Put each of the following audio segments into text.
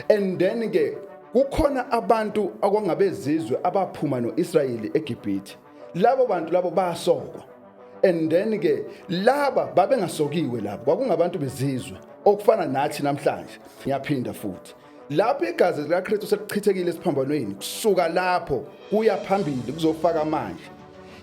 And then ke kukhona abantu akwangabezizwe abaphuma noIsrayeli eGibhithe. Labo bantu labo basokwa. And then ke laba babengasokiwe labo, kwakungabantu bezizwe okufana nathi namhlanje. Ngiyaphinda futhi, lapho igazi likaKristu selichithekile esiphambanweni, kusuka lapho kuya phambili kuzofaka manje,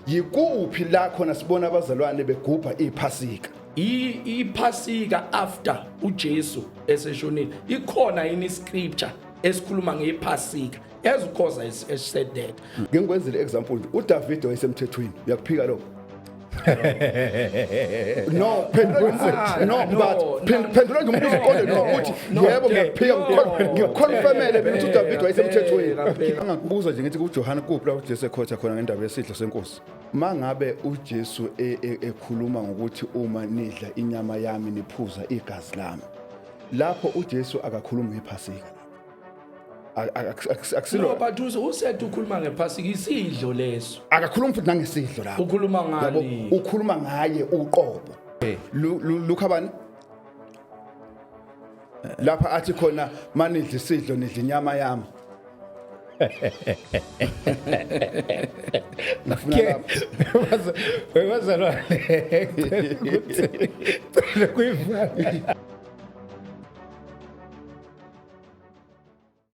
yikuphi la khona sibona abazalwane begubha iPhasika? IPhasika after uJesu eseshonile, ikhona yini scripture esikhuluma ngePhasika as uKhoza has said that? Ngikwenzele example nje, uDavid wayesemthethweni, uyakuphika lokho? No, phendula no, but phendula nje umbuzo uqonde no uthi yebo ngiyakuphika, ngiconfirmele mina ukuthi uDavid wayesemthethweni. Angakubuza nje ngithi kuJohane kuphi la uJesu ekhotha khona ngendaba yesidlo senkosi? Mangabe uJesu ekhuluma ngokuthi uma nidla inyama yami niphuza igazi lami, lapho uJesu akakhulumi ngephasika lapho. Akusilo. No, but usaid ukhuluma ngephasika, isidlo leso. Akakhulumi futhi nangesidlo lapho. Ukhuluma ngani? Ukhuluma ngaye uqobo. Luka bani? Lapha athi khona manidla isidlo nidla inyama yami. Ngifuna lapho. Webazalwane, cela kuyivala.